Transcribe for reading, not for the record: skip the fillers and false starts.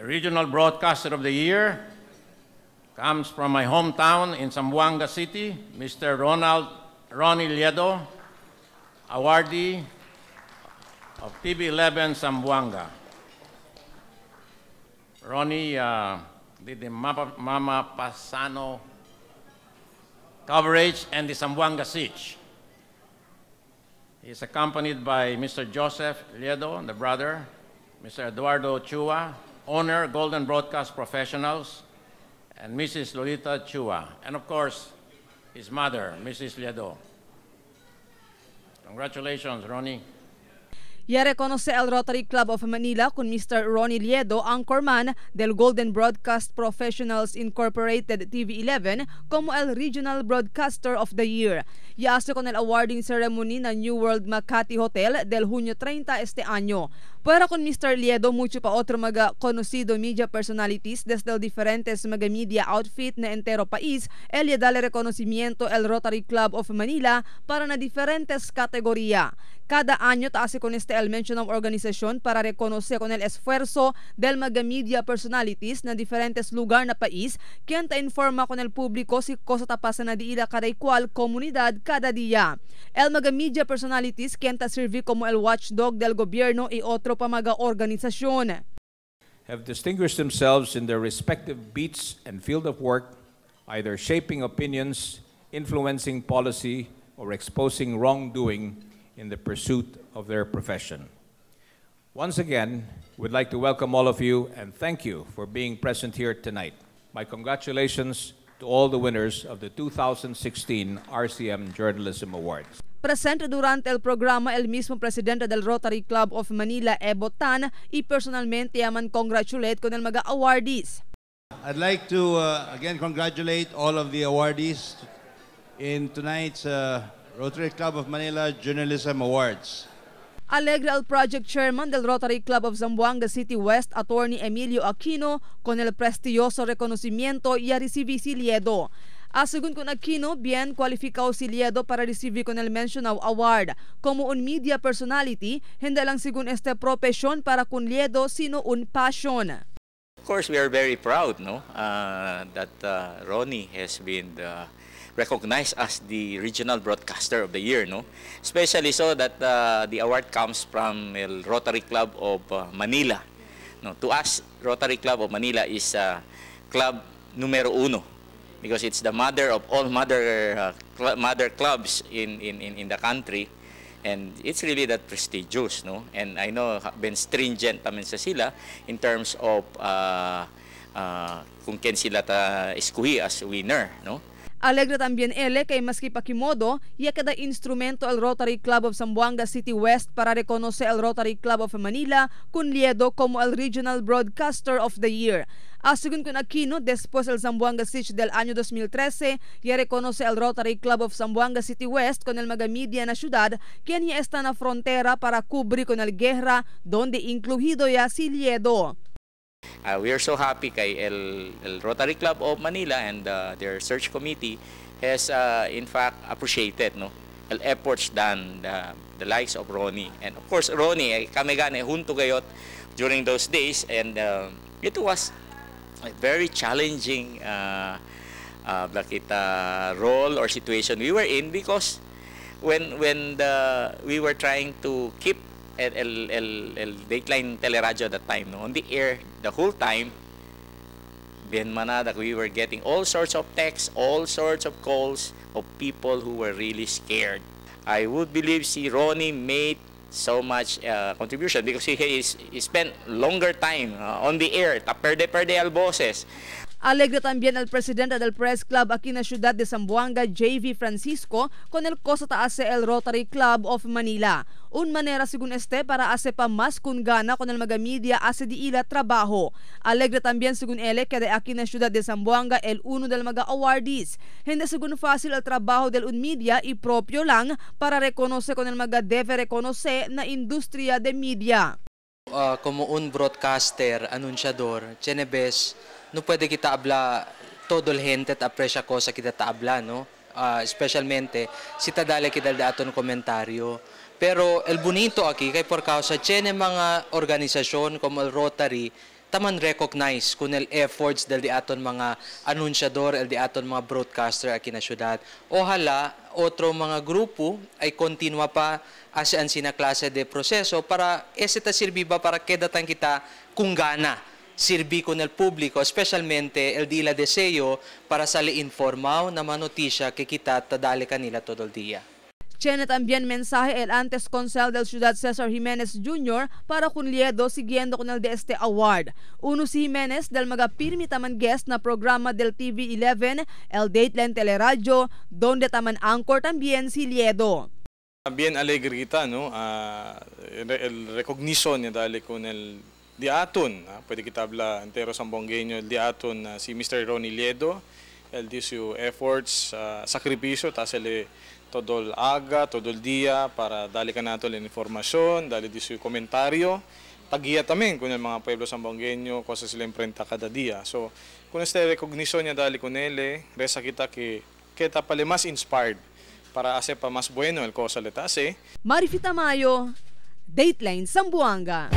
Regional Broadcaster of the Year comes from my hometown in Zamboanga City, Mr. Ronald Ronnie Liedo, awardee of TV11 Zamboanga. Ronnie did the Mama Pasano coverage and the Zamboanga siege. He is accompanied by Mr. Joseph Liedo, the brother, Mr. Eduardo Chua, owner, Golden Broadcast Professionals, and Mrs. Lolita Chua, and of course, his mother, Mrs. Liedo. Congratulations, Ronnie. Ya reconoce el Rotary Club of Manila con Mr. Ronnie Liedo, anchorman del Golden Broadcast Professionals Incorporated TV11, como el Regional Broadcaster of the Year. Ya hace con el awarding ceremony na New World Makati Hotel del junio 30 este año. Pero con Mr. Liedo, mucho pa otro mga conocido media personalities desde el diferentes mga media outfit na entero país, el ya dale reconocimiento el Rotary Club of Manila para na diferentes categoría. Cada año taase con este el mencionado organización para reconocer con el esfuerzo del mga media personalities na diferentes lugar na país, quien ta informa con el público si cosa ta pasa na diila kada cual comunidad cada día. El mga media personalities quien ta sirvi como el watchdog del gobierno y otro pa mga organización. Have distinguished themselves in their respective beats and field of work, either shaping opinions, influencing policy, or exposing wrongdoing in the pursuit of their profession. Once again, we'd like to welcome all of you and thank you for being present here tonight. My congratulations to all the winners of the 2016 RCM Journalism Awards. Presente durante el programa el mismo presidente del Rotary Club of Manila, Ebo Tan, y personalmente yaman congratulate con el mga awardees. I'd like to again congratulate all of the awardees in tonight's Rotary Club of Manila Journalism Awards. Alegre el project chairman del Rotary Club of Zamboanga City West, Attorney Emilio Aquino, con el prestigioso reconocimiento y a recibir si Liedo. Según con Aquino, bien cualificado si Liedo para recibir con el mencionado award. Como un media personality, hindi lang según esta profesión para con Liedo, sino un passion. Of course, we are very proud, no, that Ronnie has been recognized as the Regional Broadcaster of the Year, no? Especially so that the award comes from the Rotary Club of Manila. No, to us, Rotary Club of Manila is club numero uno because it's the mother of all mother clubs in the country, and it's really that prestigious, no? And I know been stringent tamen sa sila in terms of kung ken sila ta eskuhi as winner, no? Alegre también ele kay maski pakimodo, ya kada instrumento el Rotary Club of Zamboanga City West para reconocer el Rotary Club of Manila con Liedo como el Regional Broadcaster of the Year. Según con Aquino, después el Zamboanga Siege del año 2013, ya reconoce el Rotary Club of Zamboanga City West con el mga media na ciudad, quien ya está en la frontera para cubrir con el guerra, donde incluido ya si Liedo. We are so happy kay el Rotary Club of Manila and their search committee has in fact appreciated, no, el efforts done, the likes of Ronnie. And of course, Ronnie, kami gani junto gayot during those days, and it was a very challenging role or situation we were in, because when we were trying to keep el Dateline Teleradyo at that time, no, on the air the whole time, bien manada, we were getting all sorts of texts, all sorts of calls of people who were really scared. I would believe si Ronnie made so much contribution because he spent longer time on the air, ta perde al boses. Alegre también el presidente del Press Club aquí en la ciudad de Zamboanga, JV Francisco, con el cosa ta hace el Rotary Club of Manila. Un manera según este para hace pa más con gana con el mga media hace di ila trabajo. Alegre también según él que de aquí en la ciudad de Zamboanga el uno del mga awardees. Hindi según fácil el trabajo del un media y propio lang para reconocer con el mga debe reconocer na industria de media. Como un broadcaster, anunciador, tsenebes, no puede kita habla todo el gente at aprecia cosa kita taabla, no? Especialmente si tadale kita daton komentario. Pero el bonito aquí kay por causa tiene mga organisasyon como el Rotary Taman recognize kun el efforts del di aton mga anunsyador, el di aton mga broadcaster aquí na syudad. Ojalá otro mga grupo ay continua pa asean sina klase de proceso para ese ta sirbi ba para queda tan kita kung gana sirbi con el público, especialmente el dila deseo para sali informaw na mga notisya que kita tadali kanila todo el día. Tiene también mensaje el antes concejal del Ciudad Cesar Jiménez Jr. para con Liedo siguiendo con el de este award. Uno si Jiménez del maga pirmi taman guest na programa del TV11, el Dateline Teleradio, donde taman anchor también si Liedo. Bien alegre kita, no? El recognition niya dali con el diaton, pwede kita habla entero Zamboangueño, el diaton si Mr. Ronnie Liedo, el di su efforts, sakripisyo, tas el todo el aga, todo el día para dali ka nato la información, dali di su komentario, tagiya tamen con el mga pueblo Zamboangueño, cosa sila imprenta cada día. So, kung este recognition niya dali con él, reza kita que kita pala mas inspired para hacer pa mas bueno el cosa le tase. Marifita Mayo, Dateline Zamboanga.